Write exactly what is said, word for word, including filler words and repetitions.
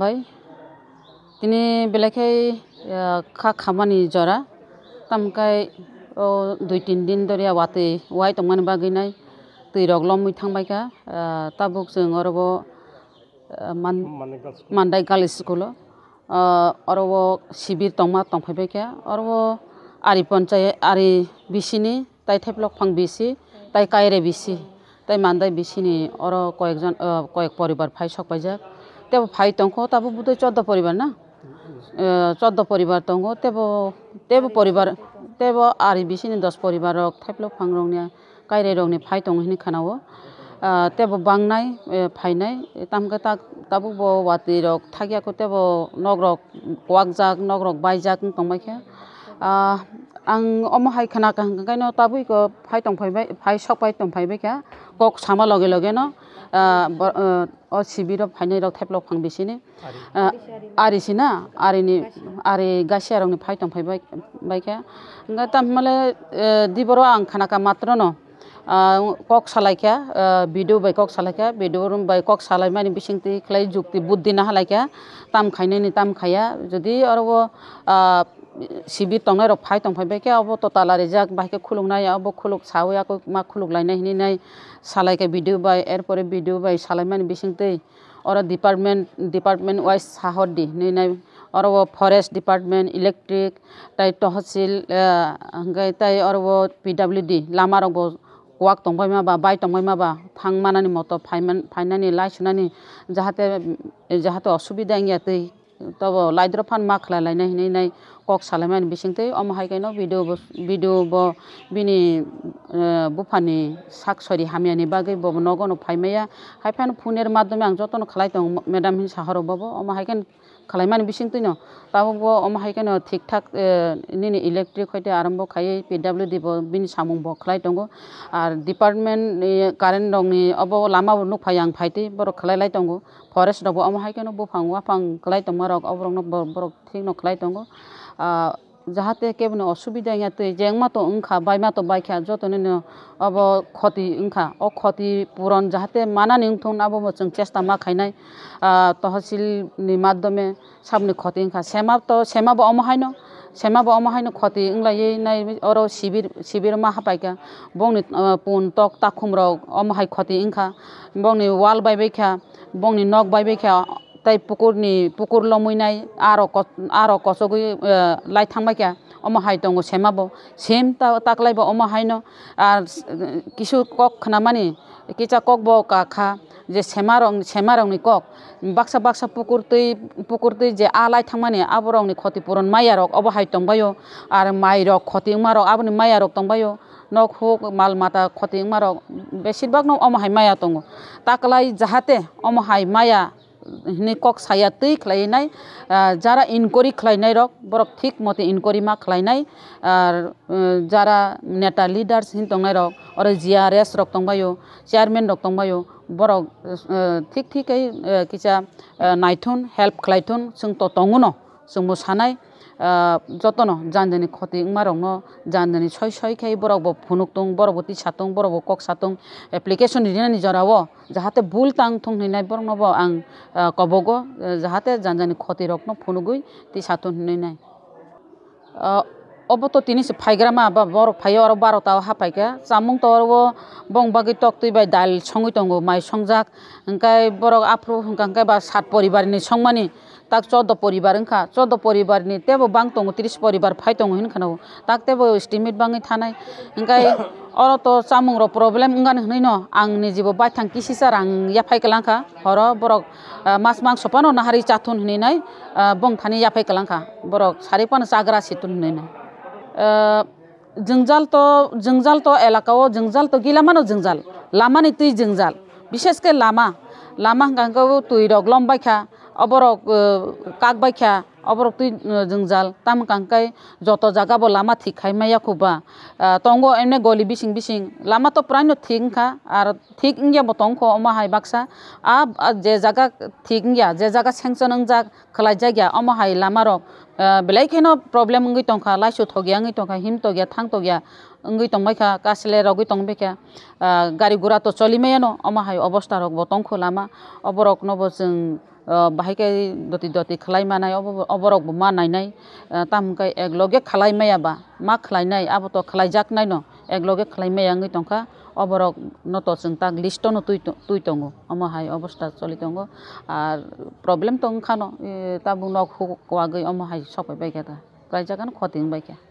Bai, tini belai khe, ah, kha khamani jora, tamkhe o dui tin din doriya watwi wai tongmani bagwi nai twi rok lomwi thangbai kha, ah, tabuk chwng oro bo, ah, man-, Mandai Girls School. Mandai Girls School o, ah, oro o sibir tongma tongphai bai kha, oro o ari ponchai-, ari bisini tai thaiplok phang bisi, tai kaire bisi, tai mandai bisini oro koyekjon, ah, koyek poribar phai sok paijak. Tebo phai tongkho tabuk budui chordo poribar na? Eh, chordo poribar tongo, tebo, tebo poribar, tebo ari bisini dos poribar rok thaiplok phang rokni, kaire rokni phai tongo hini khana o. Ah, tebo bangnai, eh, phainai, tamkhe tak, tabuk bo watwi rok thakya kho tebo nok rok kwak jak, nok rok baijak wng tongbai khe. Ah, ang omo hai khna kaham khe no tabuk ko phai tong phai bai, phai sok pai tong phai bai kha. Kok sama loge loge no, ah, bo-, ah, o sibiro phainai rok thaiplok phang bisini. Ah, ari sina, ari ni, ari gasia rok ni phai tong phai bai, bai kha. Hingke tam himale, eh, diboro ang khna kha matro no. Ah, kok salai kha, ah, B D O bai kok salai kha, B D O bai kok salai mani bising twi khlai jukti buddi na halai kha, tam khainani tam khaiya, jodi oro o, ah, sibir tongnai rok phai tong phai bai khe, obo to tala rijak, bai khe khuluk nai, obo khuluk sawi ako ma khuluk lainai hinui nai salai kha B D O bai, er pore B D O bai salai mani bising twi oro department, department wise sahor di hinui nai, oro o forest department, electric, tai tohosil, eh, hingke tai oro o P W D lama rok bo kuwak tongbai ma ba, bai tongbai ma ba, thang manani moto phaiman-, phainani, lai sunani, jahate, jahate osubida wngya twi, tobo laidro phan ma khlai lainai hinui nai kok salaimani bising twi, omo hai khe no B D O bo, B D O bo bini, eh, buphani sak sori hamyani bagwi bo nogo no phai maya, hai phano phone er madhyome ang jotono khlai tongo madam hinwi sa horo bobo, omo hai khe khlaimani bising twino tabuk bo omo hai kheno thik thak, eh, nini electric hoite arombo khaiwi P W D bo bini samung bo khlai tongo. Ar department ni current rok ni obo lama bo nukphai ang phaitwi borok khlai lai tongo. Forest rok bo omo hai kheno buphang waphang khlai tongma rok oborok no bo-, borok thik no khlai tongo. Ah, jahate kebo ni osubida wngya twi jengma to wngkha, baima to baikha, joto nini obo khoti wngkha. O khoti puron jahate manani wngthung abobo chwng chesta ma khainai, ah, tohosil ni madhyome. Saboni khoti wngkha. Sema to, sema bo omo haino, sema bo omo haino khoti wnglaiwi nai oro sibir, sibir ma hapaikha. Bongni, ah, pun tok takhum rok omo hai khoti wngkha. Bongni wall baibaikha, bongni nok baibaikha, tei pukurni, pukur lomwi nai aro ko-, aro kochogwi, ah, lai thangbaikha. Omo hai tongo sema bo. Same ta-, taklai bo omo haino. Ar, eh, kisu kok khnamani, kisa kok bo ka kha je sema rok, sema rokni kok. Baksa baksa pukur twi, pukur twi je a lai thangmani aborokni khoti puron maya rok obo hai tongbaio. Ar mai rok khoti wngma rok aboni maya rok tongbaio. Nok huk mal mata khoti wngma rok besir bak no omo hai maya tongo. Taklai jahate omo hai maya hinui kok saya twi khlai nai, ah, jara inquiry khlai nai rok, borok thik mote inquiry ma khlai nai, ar, eh, jara neta leaders hin tong nai rok, oro G R S rok tong baio, chairman rok tong baio, borok, eh, thik thik khe, eh, kisa, eh, naithun, help khlai thun, chwng to tongo no, chwng bo sanai, ah, jotono jani jani khoti wngma rokno jani jani soi soi khe borok bo phunuk tong, borok bo tisa tong, borok bo kok sa tong, application rinani jora o jahate bul tang thung hinwi nai borok no bo ang, ah, kobogo, ah, jahate jani jani khoti rok no phunugwi tisa thung hinwi nai. Ah, obo to tini se phaigra ma ba borok phai o oro barota o hapai kha chamung to oro o bong bagwi tok twi bai dal songwi tongo mai songjak hwnkhe borok aphuru hwnkha hwnkhe ba sat poribar ni songmani. Tak chordo poribar wngkha, chordo poribar ni tebo bang tongo, tris poribar phai tongo hinwi khwna o. Tak tebo estimate bangwi thanai. Hwnkhe oro to chamung rok problem wngani hwnwi no ang nijibo baithang kisisa rang yaphai kwlangkha. Horo borok, ah, mas mangso phano naharwi chathun hwnwi nai, ah, bong thani yaphai kwlangkha. Borok sari phano chagra si tun hwnwi nai. Ah, Jwngjal to, jwngjal to elaka o jwngjal to gila mano jwngjal. Lama ni twi jwngjal. Bishes khe lama. Lama hwnkha hwnkhe o twi rok lom baikha. Oborok, eh, kak baikha. Oborok twi, eh, jwngjal. Tamo hwnkha hwnkhe joto jaga bo lama thik khai maya kho ba. Ah, tongo emne goli bising bising. Lama to prai no thik wngkha. Ar thik wngya bo tongkho omo hai baksa. A, a je jaga thik wngya, je jaga sanction wngjak, khlai jak ya, omo hai lama rok, ah, belai kheno problem wngwi tongkha, laisu thokya wngwi tongkha, him tokya, thang tokya, wngwi tongbaikha, kasle rogwi tongbaikha, ah, gari gura to choli maya no, omo hai obostha rok bo tongkho lama, oborok no bo chwng, ah, bahai khe doti doti khlai manai, obo-, oborok bo ma nainai, ah, tamo hwnkhe ek loge khlai maya ba, ma khlainai, abo to khlaijaknai no, ek loge khlai maya wngwi tongkha, oborok no to chwng tak list o no twi to-, twi tongo, omo hai obostha choli tongo, ar problem to wngkha no, e, tabuk nok huk wagwi omo hai sok pai baikha ta, khlaijak ano khoti wngbaikha.